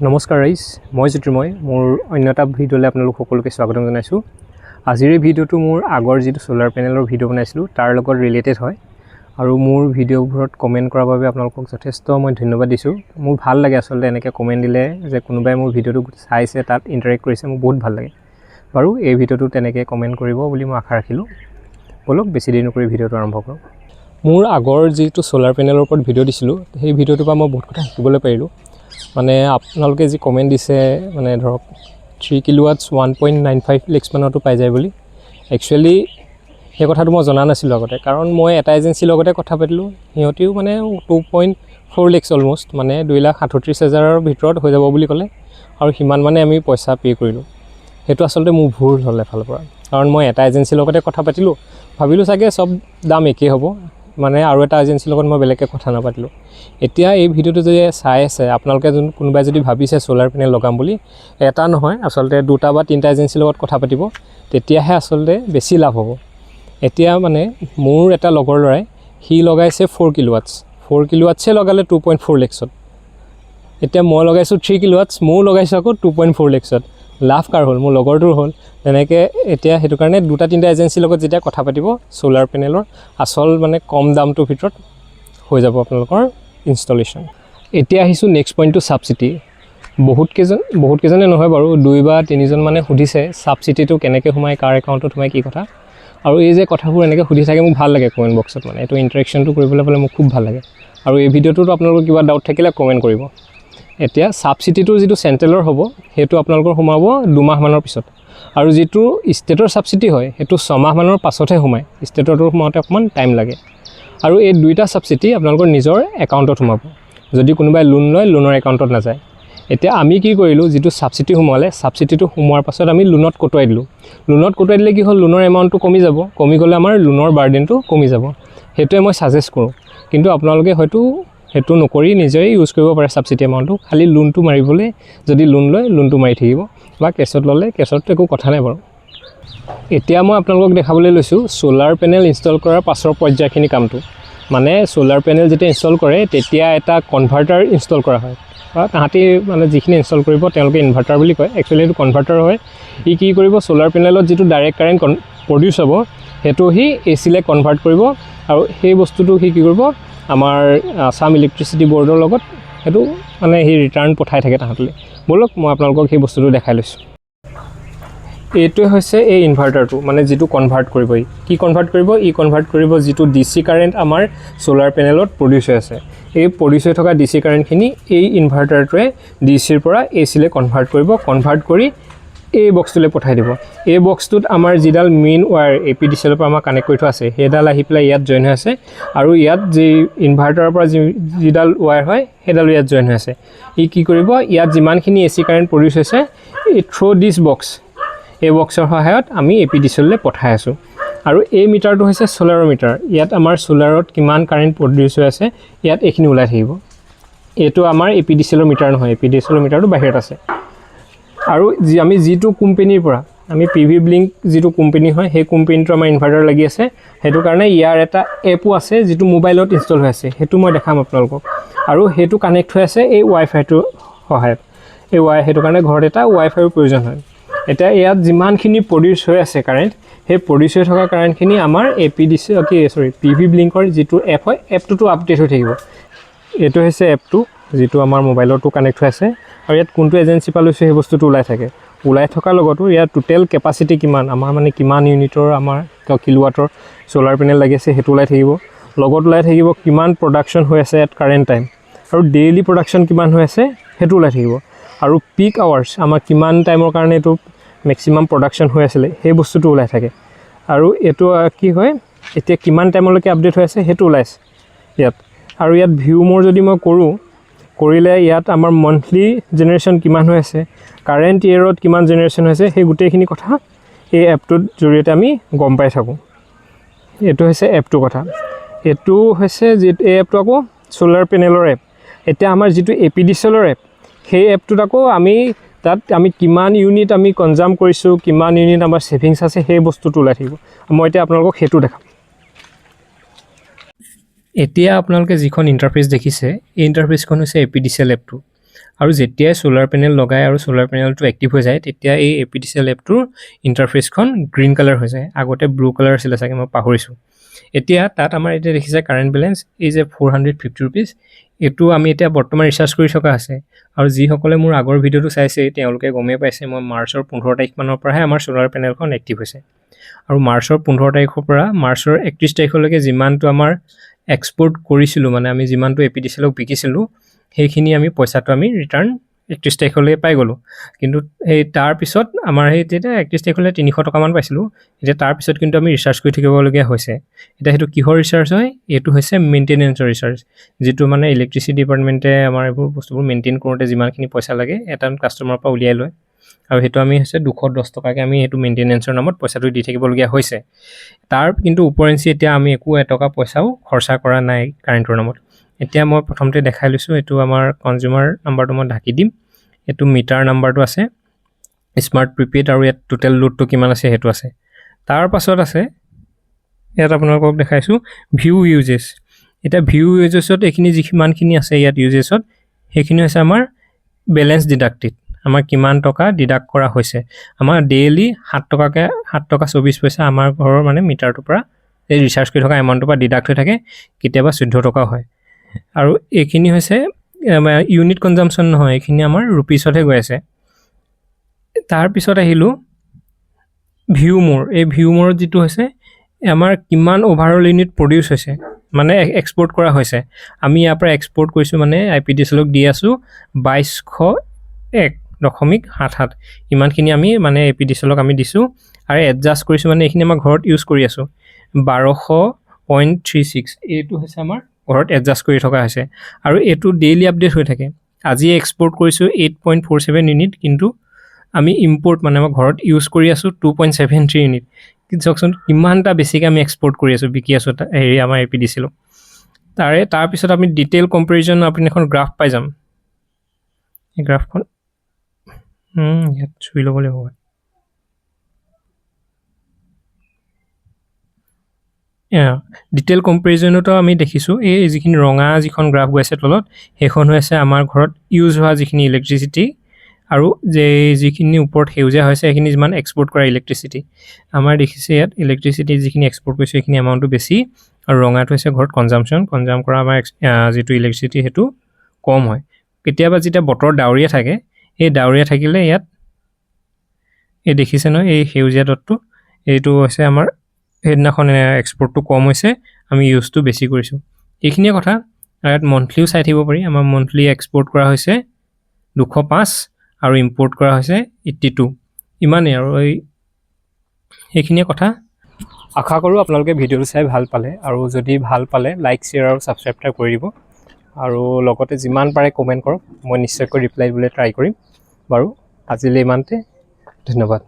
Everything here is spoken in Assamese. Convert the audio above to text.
নমস্কাৰ ৰাইজ, মই জ্যোতিৰ্ময়। মোৰ অন্য এটা ভিডিঅ'লৈ আপোনালোক সকলোকে স্বাগতম জনাইছোঁ। আজিৰ এই ভিডিঅ'টো মোৰ আগৰ যিটো চ'লাৰ পেনেলৰ ভিডিঅ' বনাইছিলোঁ, তাৰ লগত ৰিলেটেড হয়। আৰু মোৰ ভিডিঅ'বোৰত কমেণ্ট কৰাৰ বাবে আপোনালোকক যথেষ্ট মই ধন্যবাদ দিছোঁ। মোৰ ভাল লাগে আচলতে এনেকৈ কমেণ্ট দিলে যে কোনোবাই মোৰ ভিডিঅ'টো চাইছে, তাত ইণ্টাৰেক্ট কৰিছে, মোৰ বহুত ভাল লাগে। বাৰু, এই ভিডিঅ'টো তেনেকৈ কমেণ্ট কৰিব বুলি মই আশা ৰাখিলোঁ। ব'লক, বেছি দেৰি নকৰি ভিডিঅ'টো আৰম্ভ কৰোঁ। মোৰ আগৰ যিটো চ'লাৰ পেনেলৰ ওপৰত ভিডিঅ' দিছিলোঁ, সেই ভিডিঅ'টোৰ পৰা মই বহুত কথা শিকিবলৈ পাৰিলোঁ। মানে আপোনালোকে যি কমেণ্ট দিছে, মানে ধৰক 3 kilowatts 1.95 lakhs মানতো পাই যায় বুলি, একচুৱেলি সেই কথাটো মই জনা নাছিলোঁ আগতে। কাৰণ মই এটা এজেঞ্চিৰ লগতে কথা পাতিলোঁ, সিহঁতেও মানে 2.4 lakhs almost, মানে 2,37,000ৰ ভিতৰত হৈ যাব বুলি ক'লে আৰু সিমান মানে আমি পইচা পে' কৰিলোঁ। সেইটো আচলতে মোৰ ভুল হ'ল এফালৰ পৰা, কাৰণ মই এটা এজেঞ্চিৰ লগতে কথা পাতিলোঁ, ভাবিলোঁ চাগে চব দাম একেই হ'ব। মানে আৰু এটা এজেঞ্চিৰ লগত মই বেলেগকৈ কথা নাপাতিলোঁ। এতিয়া এই ভিডিঅ'টো যদি চাই আছে আপোনালোকে, যোন কোনোবাই যদি ভাবিছে চ'লাৰ পেনেল লগাম বুলি, এটা নহয়, আচলতে দুটা বা তিনিটা এজেঞ্চিৰ লগত কথা পাতিব, তেতিয়াহে আচলতে বেছি লাভ হ'ব। এতিয়া মানে মোৰ এটা লগৰ ল'ৰাই, সি লগাইছে 4 কিলোৱাটছ। 4 কিলোৱাটছে লগালে 2.4 লেক্সত। এতিয়া মই লগাইছোঁ 3 কিলোৱাটছ, ময়ো লগাইছোঁ আকৌ 2.4 লেক্সত। লাভ কাৰ হ'ল? মোৰ লগৰটোৰ হ'ল। তেনেকৈ এতিয়া সেইটো কাৰণে দুটা তিনিটা এজেঞ্চিৰ লগত যেতিয়া কথা পাতিব, চ'লাৰ পেনেলৰ আচল মানে কম দামটোৰ ভিতৰত হৈ যাব আপোনালোকৰ ইনষ্টলেশ্যন। এতিয়া আহিছোঁ নেক্সট পইণ্টটো, ছাবচিডি। বহুত কেইজনে নহয় বাৰু, দুই বা তিনিজন মানে সুধিছে ছাবচিডিটো কেনেকৈ সোমায়, কাৰ একাউণ্টত সোমায়, কি কথা। আৰু এই যে কথাবোৰ এনেকৈ সুধি থাকে, মোক ভাল লাগে কমেণ্ট বক্সত। মানে এইটো ইণ্টাৰেকশ্যনটো কৰিবলৈ পালে মোক খুব ভাল লাগে। আৰু এই ভিডিঅ'টোত আপোনালোকৰ কিবা ডাউট থাকিলে কমেণ্ট কৰিব। এতিয়া ছাবচিডিটো যিটো চেণ্ট্ৰেলৰ হ'ব, সেইটো আপোনালোকৰ সোমাব 2 মাহমানৰ পিছত আৰু যিটো ষ্টেটৰ ছাবচিডি হয়, সেইটো 6 মাহমানৰ পাছতহে সোমায়। ষ্টেটৰটো সোমাওঁতে অকণমান টাইম লাগে। আৰু এই দুইটা ছাবচিডি আপোনালোকৰ নিজৰ একাউণ্টত সোমাব। যদি কোনোবাই লোন লয়, লোনৰ একাউণ্টত নাযায়। এতিয়া আমি কি কৰিলোঁ? যিটো ছাবচিডি সোমালে, ছাবচিডিটো সোমোৱাৰ পাছত আমি লোনত কটোৱাই দিলোঁ। লোনত কটোৱাই দিলে কি হ'ল? লোনৰ এমাউণ্টটো কমি যাব। কমি গ'লে আমাৰ লোনৰ বাৰ্ডেনটো কমি যাব। সেইটোৱে মই ছাজেষ্ট কৰোঁ। কিন্তু আপোনালোকে হয়তো সেইটো নকৰি নিজেই ইউজ কৰিব পাৰে ছাবচিডি এমাউণ্টটো। খালি লোনটো মাৰিবলৈ, যদি লোন লয়, লোনটো মাৰি থাকিব বা কেছত ল'লে কেছততো একো কথা নাই বাৰু। এতিয়া মই আপোনালোকক দেখাবলৈ লৈছোঁ চ'লাৰ পেনেল ইনষ্টল কৰাৰ পাছৰ পৰ্যায়খিনি কামটো। মানে চ'লাৰ পেনেল যেতিয়া ইনষ্টল কৰে, তেতিয়া এটা কনভাৰ্টাৰ ইনষ্টল কৰা হয় বা তাহাঁতি মানে যিখিনি ইনষ্টল কৰিব, তেওঁলোকে ইনভাৰ্টাৰ বুলি কয়। একচুৱেলি সেইটো কনভাৰ্টাৰ হয়। ই কি কৰিব? চ'লাৰ পেনেলত যিটো ডাইৰেক্ট কাৰেণ্ট প্ৰডিউচ হ'ব, সেইটো সি এ চিলৈ কনভাৰ্ট কৰিব। আৰু সেই বস্তুটো সি কি কৰিব? আমাৰ আছাম ইলেক্ট্ৰিচিটি ব'ৰ্ডৰ লগত সেইটো মানে সি ৰিটাৰ্ণ পঠাই থাকে তাহাঁতলৈ। ব'লক, মই আপোনালোকক সেই বস্তুটো দেখাই লৈছোঁ। এইটোৱে হৈছে এই ইনভাৰ্টাৰটো, মানে যিটো কনভাৰ্ট কৰিব। ই কি কনভাৰ্ট কৰিব? ই কনভাৰ্ট কৰিব যিটো ডি চি কাৰেণ্ট আমাৰ চ'লাৰ পেনেলত প্ৰডিউচ হৈ আছে। এই প্ৰডিউচ হৈ থকা ডি চি কাৰেণ্টখিনি এই ইনভাৰ্টাৰটোৱে ডি চিৰ পৰা এ চিলৈ কনভাৰ্ট কৰিব। কনভাৰ্ট কৰি এই বক্সটোলৈ পঠাই দিব। এই বক্সটোত আমাৰ যিডাল মেইন ৱায়াৰ এপিডিচিএলৰ পৰা আমাৰ কানেক্ট কৰি থোৱা আছে, সেইডাল আহি পেলাই ইয়াত জইন হৈ আছে। আৰু ইয়াত যি ইনভাৰ্টাৰৰ পৰা যিডাল ৱায়াৰ হয়, সেইডালো ইয়াত জইন হৈ আছে। ই কি কৰিব? ইয়াত যিমানখিনি এ চি কাৰেণ্ট প্ৰডিউচ হৈছে, এই থ্ৰ' দিছ বক্স, এই বক্সৰ সহায়ত আমি এপিডিচিএললৈ পঠাই আছোঁ। আৰু এই মিটাৰটো হৈছে চ'লাৰৰ মিটাৰ। ইয়াত আমাৰ চ'লাৰত কিমান কাৰেণ্ট প্ৰডিউচ হৈ আছে, ইয়াত এইখিনি ওলাই থাকিব। এইটো আমাৰ এপিডিচিএলৰ মিটাৰ নহয়, এপিডিচিএলৰ মিটাৰটো বাহিৰত আছে। আৰু আমি যিটো কোম্পেনীৰ পৰা, আমি পি ভি ব্লিংক যিটো কোম্পেনী হয়, সেই কোম্পেনীটো আমাৰ ইনভাৰ্টাৰ লাগি আছে। সেইটো কাৰণে ইয়াৰ এটা এপো আছে, যিটো মোবাইলত ইনষ্টল হৈ আছে। সেইটো মই দেখাম আপোনালোকক। আৰু সেইটো কানেক্ট হৈ আছে এই ৱাই ফাইটোৰ সহায়ত। এই ৱাই সেইটো কাৰণে ঘৰত এটা ৱাই ফাইৰ প্ৰয়োজন হয়। এতিয়া ইয়াত যিমানখিনি প্ৰডিউচ হৈ আছে কাৰেণ্ট, সেই প্ৰডিউচ হৈ থকা কাৰেণ্টখিনি আমাৰ এপিডিচি কি চৰি পি ভি ব্লিংকৰ যিটো এপ হয়, এপটোতো আপডেট হৈ থাকিব। এইটো হৈছে এপটো, যিটো আমাৰ মোবাইলতো কানেক্ট হৈ আছে। আৰু ইয়াত কোনটো এজেঞ্চি পৰা লৈছোঁ, সেই বস্তুটো ওলাই থাকে। ওলাই থকাৰ লগতো ইয়াত টোটেল কেপাচিটি কিমান আমাৰ, মানে কিমান ইউনিটৰ আমাৰ কিলোৱাটৰ চ'লাৰ পেনেল লাগি আছে, সেইটো ওলাই থাকিব। লগত ওলাই থাকিব কিমান প্ৰডাকশ্যন হৈ আছে এট কাৰেণ্ট টাইম আৰু ডেইলি প্ৰডাকশ্যন কিমান হৈ আছে, সেইটো ওলাই থাকিব। আৰু পিক আৱাৰ্ছ আমাৰ কিমান টাইমৰ কাৰণে এইটো মেক্সিমাম প্ৰডাকশ্যন হৈ আছিলে, সেই বস্তুটো ওলাই থাকে। আৰু এইটো কি হয়, এতিয়া কিমান টাইমলৈকে আপডেট হৈ আছে, সেইটো ওলাইছে ইয়াত। আৰু ইয়াত ভিউ মোৰ যদি মই কৰোঁ, কৰিলে ইয়াত আমাৰ মন্থলি জেনেৰেশ্যন কিমান হৈ আছে, কাৰেণ্ট ইয়েৰত কিমান জেনেৰেশ্যন হৈছে, সেই গোটেইখিনি কথা এই এপটোৰ জৰিয়তে আমি গম পাই থাকোঁ। এইটো হৈছে এপটোৰ কথা। এইটো হৈছে এই এপটো আকৌ চ'লাৰ পেনেলৰ এপ। এতিয়া আমাৰ যিটো এপিডিচিএলৰ এপ, সেই এপটোত আকৌ আমি তাত আমি কিমান ইউনিট আমি কনজাম কৰিছোঁ, কিমান ইউনিট আমাৰ ছেভিংছ আছে, সেই বস্তুটো ওলাই থাকিব। মই এতিয়া আপোনালোকক সেইটো দেখাম। এতিয়া আপোনালোকে যিখন ইণ্টাৰফেচ দেখিছে, এই ইণ্টাৰফেচখন হৈছে এপিডিচিএল এপটো। আৰু যেতিয়াই চ'লাৰ পেনেল লগায় আৰু চ'লাৰ পেনেলটো এক্টিভ হৈ যায়, তেতিয়া এই এপিডিচিএল এপটোৰ ইণ্টাৰফেচখন গ্ৰীণ কালাৰ হৈ যায়। আগতে ব্লু কালাৰ আছিলে চাগে, মই পাহৰিছোঁ। এতিয়া তাত আমাৰ এতিয়া দেখিছে কাৰেণ্ট বেলেঞ্চ এই যে ₹450, এইটো আমি এতিয়া বৰ্তমান ৰিচাৰ্জ কৰি থকা আছে। আৰু যিসকলে মোৰ আগৰ ভিডিঅ'টো চাইছে, তেওঁলোকে গমেই পাইছে, মই মাৰ্চৰ 15 তাৰিখমানৰ পৰাহে আমাৰ চ'লাৰ পেনেলখন এক্টিভ হৈছে। আৰু মাৰ্চৰ 15 তাৰিখৰ পৰা মাৰ্চৰ 31 তাৰিখলৈকে যিমানটো আমাৰ এক্সপৰ্ট কৰিছিলোঁ, মানে আমি যিমানটো এপিডিচিএলক বিকিছিলোঁ, সেইখিনি আমি পইচাটো আমি ৰিটাৰ্ণ 31 তাৰিখলৈ পাই গ'লোঁ। কিন্তু সেই তাৰপিছত আমাৰ সেই তেতিয়া 31 তাৰিখলৈ 300 টকামান পাইছিলোঁ। এতিয়া তাৰপিছত কিন্তু আমি ৰিচাৰ্জ কৰি থাকিবলগীয়া হৈছে। এতিয়া সেইটো কিহৰ ৰিচাৰ্জ হয়? এইটো হৈছে মেইনটেনেঞ্চৰ ৰিচাৰ্জ, যিটো মানে ইলেক্ট্ৰিচিটি ডিপাৰ্টমেণ্টে আমাৰ এইবোৰ বস্তুবোৰ মেইনটেইন কৰোঁতে যিমানখিনি পইচা লাগে, এটা কাষ্টমাৰৰ পৰা উলিয়াই লয়। আৰু সেইটো আমি হৈছে 210 টকাকৈ আমি সেইটো মেইনটেনেঞ্চৰ নামত পইচাটো দি থাকিবলগীয়া হৈছে। তাৰ কিন্তু উপৰঞ্চি এতিয়া আমি একো এটকা পইচাও খৰচা কৰা নাই কাৰেণ্টৰ নামত। এতিয়া মই প্ৰথমতে দেখাই লৈছোঁ, এইটো আমাৰ কনজিউমাৰ নাম্বাৰটো মই ঢাকি দিম। এইটো মিটাৰ নাম্বাৰটো আছে, স্মাৰ্ট প্ৰিপেইড, আৰু ইয়াত টোটেল লোডটো কিমান আছে সেইটো আছে। তাৰ পাছত আছে ইয়াত আপোনালোকক দেখাইছোঁ ভিউ ইউজেছ। এতিয়া ভিউ ইউজেছত এইখিনি যিমানখিনি আছে ইয়াত ইউজেছত, সেইখিনি হৈছে আমাৰ বেলেঞ্চ ডিডাক্টেড, আমাৰ কিমান টকা ডিডাক্ট কৰা হৈছে। আমাৰ ডেইলি 7 টকাকৈ, 7 টকা 24 পইচা আমাৰ ঘৰৰ মানে মিটাৰটোৰ পৰা এই ৰিচাৰ্জ কৰি থকা এমাউণ্টটোৰ পৰা ডিডাক্ট হৈ থাকে। কেতিয়াবা 14 টকাও হয়। আৰু এইখিনি হৈছে ইউনিট কনজামশ্যন নহয়, এইখিনি আমাৰ ৰুপিচতহে গৈ আছে। তাৰপিছত আহিলোঁ ভিউ মোৰ। এই ভিউ মোৰত যিটো হৈছে, আমাৰ কিমান অভাৰঅল ইউনিট প্ৰডিউচ হৈছে, মানে এক্সপৰ্ট কৰা হৈছে। আমি ইয়াৰ পৰা এক্সপৰ্ট কৰিছোঁ, মানে আই পি ডি এছ এলক দি আছোঁ 2201.77, ইমানখিনি আমি মানে এপিডিচিএলক আমি দিছোঁ। আৰু এডজাষ্ট কৰিছোঁ, মানে এইখিনি আমাৰ ঘৰত ইউজ কৰি আছোঁ 1200.36, এইটো হৈছে আমাৰ ঘৰত এডজাষ্ট কৰি থকা হৈছে। আৰু এইটো ডেইলি আপডেট হৈ থাকে। আজি এক্সপৰ্ট কৰিছোঁ 8.47 ইউনিট, কিন্তু আমি ইম্পৰ্ট, মানে আমাৰ ঘৰত ইউজ কৰি আছোঁ 2.73 ইউনিট। চাওকচোন, কিমানটা বেছিকৈ আমি এক্সপৰ্ট কৰি আছোঁ, বিকি আছোঁ হেৰি আমাৰ এপিডিচিএলক। তাৰে তাৰপিছত আমি ডিটেইল কম্পেৰিজন আপুনি এখন গ্ৰাফ পাই যাম। এই গ্ৰাফখন ইয়াত চুই ল'ব লাগিব। ডিটেইল কম্পেৰিজনতো আমি দেখিছোঁ, এই যিখিনি ৰঙা যিখন গ্ৰাফ গৈ আছে তলত, সেইখন হৈ আছে আমাৰ ঘৰত ইউজ হোৱা যিখিনি ইলেক্ট্ৰিচিটি, আৰু যে যিখিনি ওপৰত সেউজীয়া হৈছে, সেইখিনি যিমান এক্সপৰ্ট কৰা ইলেক্ট্ৰিচিটি। আমাৰ দেখিছে ইয়াত ইলেক্ট্ৰিচিটি যিখিনি এক্সপৰ্ট কৰিছোঁ, সেইখিনি এমাউণ্টটো বেছি, আৰু ৰঙাটো হৈছে ঘৰত কনজাম কৰা আমাৰ যিটো ইলেক্ট্ৰিচিটি, সেইটো কম হয়। কেতিয়াবা যেতিয়া বতৰ ডাৱৰীয়া থাকে, সেই ডাৱৰীয়া থাকিলে ইয়াত এই দেখিছে নহয়, এই সেউজীয়া দটটো, এইটো হৈছে আমাৰ সেইদিনাখন এক্সপৰ্টটো কম হৈছে, আমি ইউজটো বেছি কৰিছোঁ। এইখিনিয়ে কথা। আৰু ইয়াত মন্থলিও চাই থাকিব পাৰি। আমাৰ মন্থলি এক্সপৰ্ট কৰা হৈছে 205 আৰু ইম্পৰ্ট কৰা হৈছে 82। ইমানেই আৰু সেইখিনিয়ে কথা। আশা কৰোঁ আপোনালোকে ভিডিঅ'টো চাই ভাল পালে, আৰু যদি ভাল পালে লাইক, শ্বেয়াৰ আৰু ছাবস্ক্ৰাইব এটা কৰি দিব, আৰু লগতে যিমান পাৰে কমেণ্ট কৰক, মই নিশ্চয়কৈ ৰিপ্লাই দিবলৈ ট্ৰাই কৰিম। বাৰু, আজিলৈ ইমানতে, ধন্যবাদ।